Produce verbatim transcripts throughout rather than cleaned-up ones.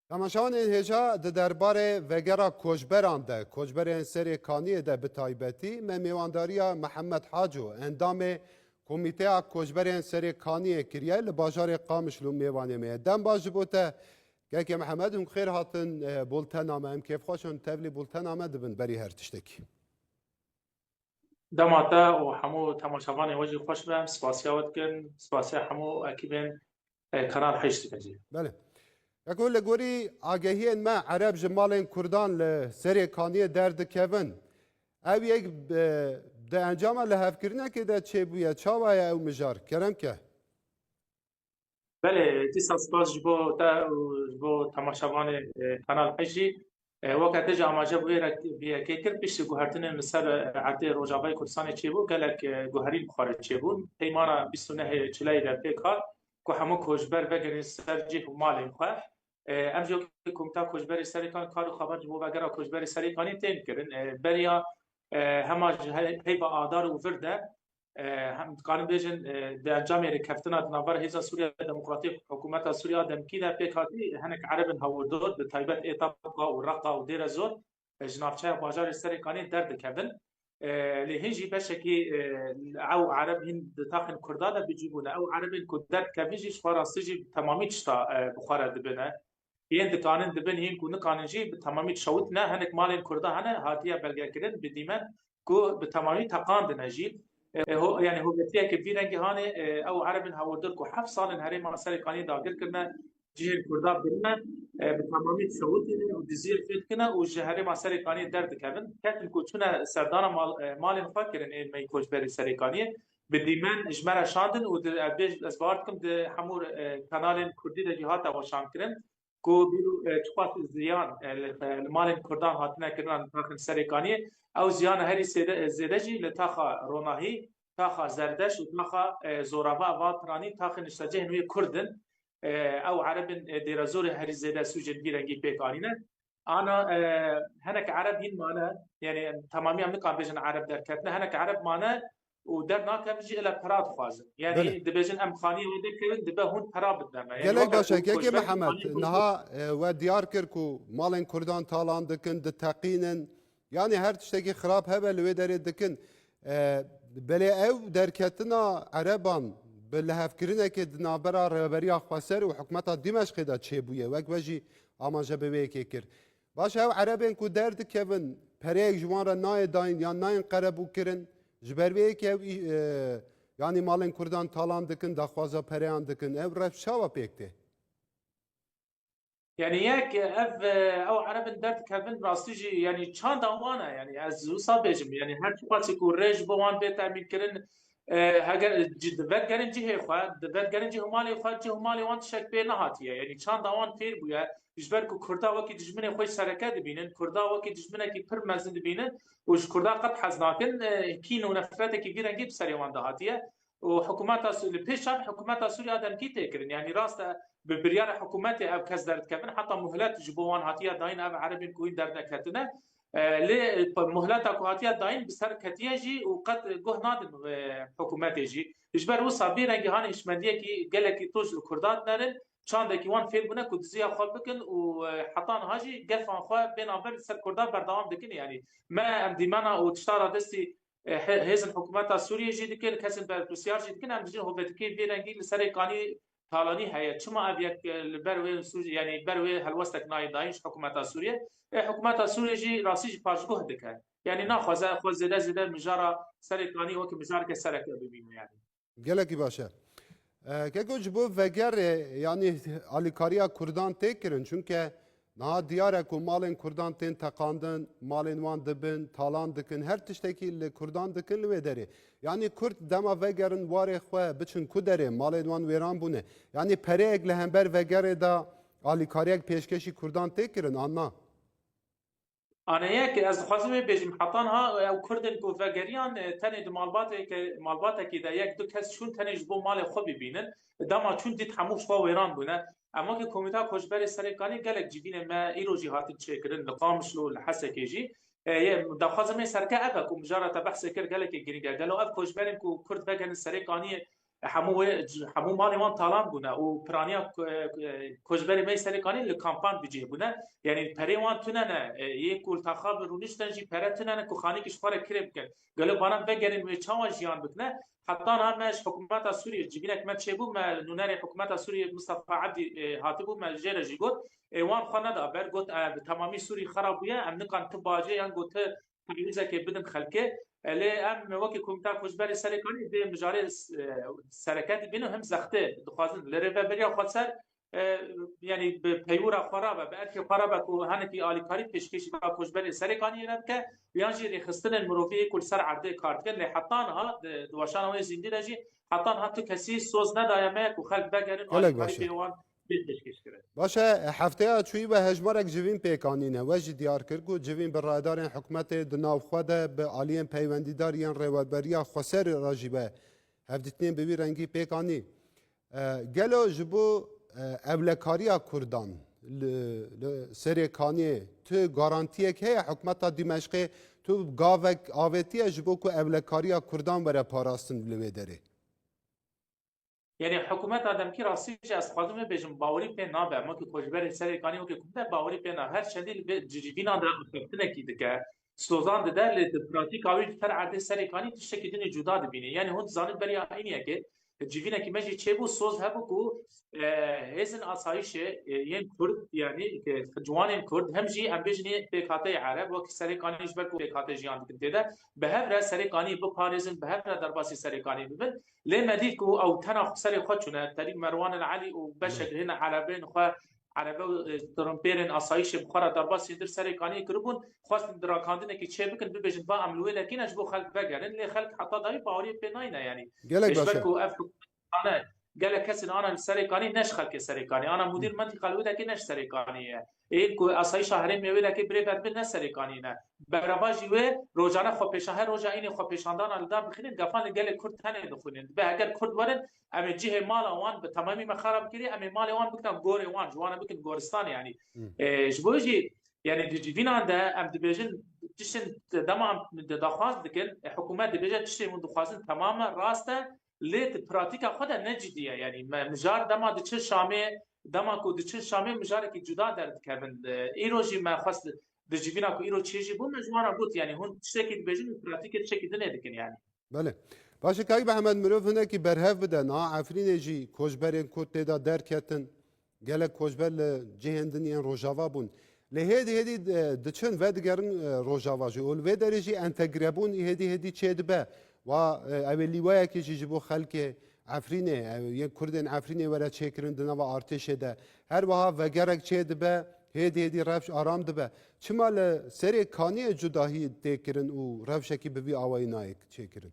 Temaşevanên hêja, di derbarê vegera koçberan de, koçberên Serê Kaniyê de bi taybetî, me mêwandariya Mihemed Haco, endamê Komîteya Koçberên Serê Kaniyê kiriye, li bajarê Qamişlo mêvanê me ye. Dem baş ji bo te, Kekê Mihemed, hûn xêr hatin, e, bultena me. Em kêfxweş in, tevlî bultena me dibin berî her tiştekî. Dema te û hemû temaşevanê we jî xweş be, em spasiya we dikin, spasiya hemû ekîbên, e, Kanal Heşt dikin jî. Belê. Yeko, li gorî agehiyên me, Ereb ji malên Kurdan li Serê Kaniyê derdikevin. Ew yek, e, di encama lihevkirinekê de çêbûye. Çawa ye ew mijar? Kerem ke. Belê, dîsa spas ji bo te û ji bo temaşevanê, e, Kanal Heşt jî. E, weke te jî amaje bi wê re, bi yekê kir, piştî guhertinên li ser, e, erdê Rojavayê Kurdistanê çêbû, gelek, e, guherîn bi xwe re çêbûn. Peymana bîst û nehê Çilayê de pêk hat ku hemû koçber vegerin ser cih û malên xwe. E, em jî wekî Komîta Koçberê Serê Kaniyê kar û xebat ji bo vegera koçberê Serê Kaniyê tên kirin. E, beriya, e, hema ji he-, heyva adar û vir de, e, hem dikarin bêjin, e, di encamê rêkeftina di navbera Hêza Sûriya Demokratîk û Hikûmeta Sûriya Demkî de pêk hatî, hinek Erebên hawirdor, bi taybet ê Tabqa û Reqa û Dêrezor, e, ji navçeya bajarê Serê Kaniyê derdikevin. E, lê hîn jî beşekî, e, ew Ereb hîn di taxên Kurda de bi cî bûne. Ew Erebên ku derdikevin jî ji xwe rastî jî bi temamî tişta, e, bi xwe re dibine. Yên dikanin dibin, hîn ku nikanin jî bi temamî dişewitine. Hinek malên Kurda hene, hatiye belgekirin, bi dîmen ku bi temamî teqandine jî. E, ho-, yani hovetiyeke vî rengî hanê, e, ew Erebên hawirdor ku heft sal in herêma Serê Kaniyê dagir kirine, cihên Kurda birine, e, bi temamî dişewitîne û diziyê fêt kine û ji herêma Serê Kaniyê derdikevin. Ketin ku çûne serdana mal-, e, malên xwe kirin ê me yê koçberê Serê Kaniyê. Bi dîmen ji me re şandin û di, ez bêj-, ez bawer dikim di hemû, e, kanalên Kurdî de jî hate weşankirin. Ku bîr û, e, çiqas ziyan, e, li, e, li malên Kurdan hatine kirin, li taxên Serê Kaniyê, ew ziyana herî sêde-, e, zêde jî li taxa Ronahî, taxa Zerdeş û taxa, e, Zorava Val Piranî, taxên niştecihên wê Kurd in. E, ew Erebên, e, Dêrezorê herî zêde sûcên vî rengî pêk anîne. Ana, e, hinek Ereb hîn mane, yani temamî em nikarin bêjin Ereb derketine, hinek Ereb mane û dernakevin jî ile pera dixwazin. Yani Belê. Dibêjin em xaniyê wê derkevin, dibe hûn pera bidine me. Yani Gelek weke baş e, ku Kekê koçberên Mihemed. xaniyê wê Niha, e, we diyar kir ku malên Kurdan talan dikin, diteqînin. Yani her tiştekî xirab hebe li wê derê dikin. E, belê ew derketina Ereban bi lihevkirinekê di navbera Rêveberiya Xweser û hikûmeta Dîmeşqê de çêbûye. Wek we jî amaje bi wê yekê kir. Baş e, ew Erebên ku derdikevin, pereyek ji wan re nayê dayîn yan nayên qerebûkirin, ji ber vê yekê ew î-, e, yanî malên Kurdan talan dikin, daxwaza pereyan dikin, ew rewş çawa pêk tê? Yani yek ev, e, ew Erebên derdikevin rastî jî, yani çanda wan e, yani ez wisa bêjim, yani her çiqasî ku rê ji bo wan bê temîn kirin, e, heger ci-, di vegerin cihê xwe, di vegerin cih û malê xwe, cih û malê wan tiştek pê nehatiye. Yani çanda wan fêr bûye, ji ber ku Kurda wekî dijminê xwe sereke dibînin, Kurda wekî dijminekî pir mezin dibînin û ji Kurda qet hez nakin, e, kîn û nefretekî vî rengî bi serê wan de hatiye. Û hikûmeta Sû-, li pêş çav hikûmeta Sûriya demkî tê kirin. Yani rast e, bi biryara hikûmetê ev kes derdikevin, heta muhlet ji bo wan hatiye dayîn, ev Erebên ku hîn derneketine. E, lê, e, muhleta ku hatiye dayîn bi ser ketiye jî û qet guh nadin, e, hikûmetê jî. Ji ber wisa vî rengî hanê hişmendiyekî gelekî toj li Kurdan dinerin, çandekî wan fêr bûne ku diziya xwe bikin û, e, heta niha jî gefan xwe bê navber li ser Kurdan berdewam dikin. Yani me em dîmena û tişta radestî, e, he-, hêzên hikûmeta Sûriyê jî dikin, kesên berpirsiyar jî dikin, em dijîn hovetikê vî rengî li Serê Kanî talanî heye. Çima ev yek, e, li ber wê sûc-, yani ber wê helwestek nayê dayîn ji hikûmeta Sûriyê? E, hikûmeta Sûriyê jî rastî jî paşguh dike. Yani naxwaze xwe zêde zêde mijara Serê Kanî wekî mijareke sereke bibîne yani. Gelekî baş e. E, Keko, ji bo vegerê, yanî alîkariya Kurdan tê kirin, çunke niha diyar e ku malên Kurdan tên teqandin, malên wan dibin, talan dikin, her tiştekî li Kurdan dikin li wê derê. Yanî Kurd dema vegerin warê xwe biçin ku derê, malên wan wêran bûne. Yanî pereyek li hember vegerê de alîkariyek pêşkêşî Kurdan tê kirin, an na? Aneyek, ez dixwazim wê bêjim, heta niha ew Kurdên ku vegeriyan, e, tenê di malbateke, malbatekî de yek du kes çûn tenê ji bo malê xwe bibînin. Dema çûn dît hemû ji xwe wêran bûne. Em wekî Komîta Koçberê Serê Kanî gelek civînên me îro jî hatin çêkirin li Qamişlo, li Hesekê jî. E, yê, daxwaza me sereke ev e ku mijara te behsê kir gelekê girîng e. Gelo ev koçberên ku Kurd vegerin Serê Kaniyê, hemû wê, hemû malê wan talan bûne û piraniya ko-, e, koçberê me yê Serêkanî li kampan bicih bûne. Yanî perê wan tune ne, e, yê ku li taxa bi rûniştin jî pere tune ne ku xanîkî ji xwe re kirê bikin. Gelo bana vegerin wê çawa jiyan bikine? Heta niha me ji hikûmeta Sûriyê, civînek me çêbû, me nûnerê hikûmeta Sûriyê Mustafa Ebdî, e, hatibû, me jê re jî got, e, wan xwe neda ber, got, e, bi temamî Sûrî xera bûye, em nikan ti bacê yan got ti tewîzekê bidin xelkê. E, lê em wekî Komîta Koçberê Serêkanî vê mijarê, e, sereke dibînin, him zextê dixwazin li rêveberiya xweser, e, yanî bi peywira xwe re be, bi erkê xwe re be ku hinekî alîkarî pêşkêşî koçberê Serêkaniyê re bike, yan jî rêxistinên mirovî ku li ser erdê kar dikin. Lê heta niha di, di weşana wê zîndî de jî heta niha tu kesî soz nedaye me ku xelk vegerin, Gelek alîkarî baş e. pê wan bê pêşkêş kirin. Baş e, hefteya çûyî we hejmarek civîn pêk anîne. We jî diyar kir ku civîn bi rayedarên hikûmetê di nav xwe de bi aliyên peywendîdar yên rêweberiya xweser re jî be hevdîtinên bi vî rengî pêk anî. E, gelo ji bo, e, ewlekariya Kurdan li, li Serêkaniyê tu garantiyek heye? Hikûmeta Dîmeşqê tu gavek avêtiye ji bo ku ewlekariya Kurdan were parastin li wê derê? Yanî hikûmeta demkî rastî jî ez dixwazim vê bêjim, bawerî pê nabe. Em wekî koçberên Serêkanî, wekî hikûmet bawerî pê nabe. Her çendî li vê civînan de axaftinekî dike, sozan dide, lê di pratîka wî li ser erdê Serêkanî tiştekî din ê cuda dibîne. Yanî hûn dizanin beriya îniyekê civînekî me jî çêbû, soz hebû ku, e, hêzên asayîşê, e, yên Kurd, yanî, e, ciwanên Kurd, hem jî em bêjin ê pêkhateyê Ereb, wekî Serêkanî ji ber ku pêkhate jiyan dikin tê de, bi hev re Serêkanî biparêzin, bi hev re derbasî Serêkanî bibin. Lê me dît ku ew tena serê xwe çûne, terî Merwan el Elî û beşek hêne erebeyên xwe, erebe û, e, tirimpêrên asayîşê bi xwe re derbasî dir Serêkaniyê kiribûn, xwestin di rakandinekî çê bikin, bibêjin, va em li wê de kî ne ji bo xelk vegerin, lê xelk heta dawî baweriyê pê nayne, yanî. Gelek Ji baş ber e. ku ev hukmane gelek kesên ana li Serêkanî ne ji xelkê Serêkanî, ana mudîr mentiqa li wê de kî ne ji Serêkanî ye. Ê ku asayîşa herêmê wê de kî birêve dibe ne Serêkanî ne. Berava jî wê rojane xwepêşan, her roja înê xwepêşandana li dar dixînin, gefan li gelê Kurd tenê dixwînin. Dibe heger Kurd werin, em ê cihê mala wan bi temamî me xerab kirî, em ê malê wan bikin gorê wan, ji wan re bikin goristan yanî. Hmm. E, ji bo jî, yanî di civînan de em dibêjin tiştên dema em daxwaz dikin, e, hikûmet dibêje tiştê hûn dixwazin temam e, rast e, lê di pratîka xwe de ne cidî ye. Yanî me mijar dema diçin Şamê, dema ku diçin Şamê mijarekî cuda derdikevin. E, îro jî me xwest di civîna ku îro çêjî bû, me ji wan re got, yanî hûn tiştekî dibêjin û pratîkê tiştekî dinê dikin yanî. Belê. Baş e, Kayî Mehmed, mirov hinekî berhev bide. Niha Efrînê jî koçberên Kurd tê de derketin. Gelek koçber li cihên din yên Rojava bûn. Lê hêdî hêdî, e, diçin vedigerin, e, Rojava jî. Û li vê derê jî entegrebûn hêdî hêdî çêdibe. Wa, e, ew ê lîwayekî jî ji bo xelkê Efrînê, ew yên Kurdên Efrînê were çêkirin di nava artêşê de. Her wiha vegerek çêdibe, hêdî hêdî rewş aram dibe. Çima li Serêkaniyê cudahî tê kirin û rewşekî bi vî awayî nayê çêkirin?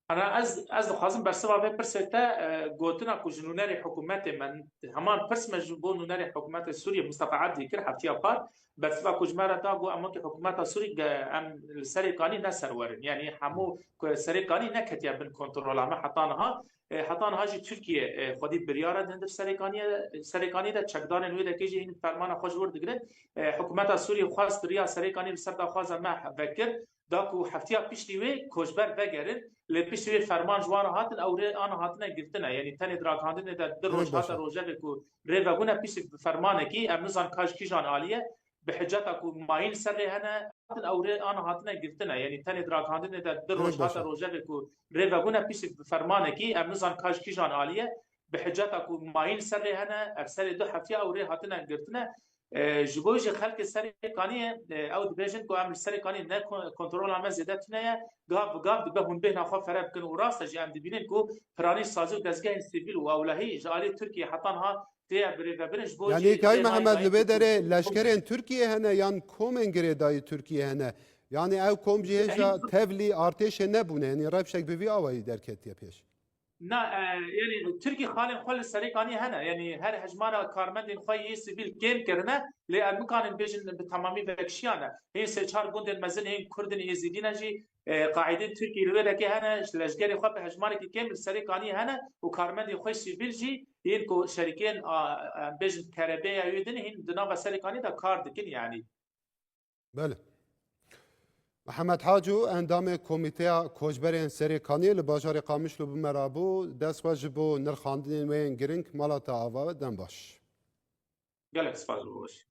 Ana ez, ez dixwazim bersiva vê pirsê te, e, gotina ku ji nûnerê hikûmetê me, heman pirs me ji bo nûnerê hikûmetê Sûriyê Mustafa Ebdî kir heftiya par, bersiva ku ji me re da, got, em wekî hikûmeta Sûrî ge-, em li Serêkanî ne serwer in. Yanî hemû ku Serêkanî neketiye bin kontrola me heta niha. E, heta niha jî Tirkiye, e, xwedî biryara di hundir Serêkaniyê, Serêkanî de çekdarên wê dekê jî hîn fermana xwe ji wir digirin. E, hikûmeta Sûriyê xwest riya Serêkanî li ser daxwaza me vekir, da ku heftiya piştî wê koçber vegerin, lê piştî wê ferman ji wan re hatin, ew rê ana hatine girtine. Yanî tenê di rakandinê de di Gelek roj baş hate e. rojevê ku rê vebûne, piştî bi fermanekî, em nizan ka ji kîjan alî ye, bi hiceta ku mayîn ser rê hene, hatin ew rê ana hatine girtine. Yanî tenê di rakandinê de di Gelek roj baş hate e. rojevê ku rê vebûne, piştî bi fermanekî, em nizan ka ji kîjan alî ye, bi hiceta ku mayîn ser rê hene, ev serê du heftiya ew rê hatine girtine. E, ji bo jî xelkê Serêkaniyê, e, ew dibêjin ku em li Serêkaniyê ne kon-, kontrola me zêde tune ye, gav bi gav dibe hûn bêhna xwe fere bikin û rast e jî em dibînin ku piranî sazî û dezgehên sivîl û ewlehî ji alî Tirkiyê heta niha tê ye birêvebirin, ji bo Yanî jî Kayî rê Mehmed, nayê li vê derê leşkerên Tirkiyê hene yan komên girêdayî Tirkiyê hene? Yanî ew kom jî hêja tevlî artêşê nebûne, yanî rewşek bi vî awayî derketiye pêş? Na, e, yanî Tirkî xalên xwe li Serêkanî hene. Yanî her hejmara karmendên xwe yê sivîl kêm kirine, lê em nikarin bêjin bi temamî vekişiyane. Hên sê çar gundên mezin hên Kurdên Êzidî ne jî, e, qaîdên Tirkî li wê dekê hene, ji leşgerê xwe bi hejmarekî kêm li Serêkanî hene û karmendên xwe sivîl jî hên ku şerîkên, a, em bêjin terebeya wê din hên di nava Serêkanî de kar dikin yanî. Belê. Mihemed Haco, endamê Komîteya Koçberên Serêkaniyê li bajarê Qamişlo bi me re bû. Dest xweş ji bo nirxandinên wê yên giring. Mala te ava, dem baş. Gelek spas, baş.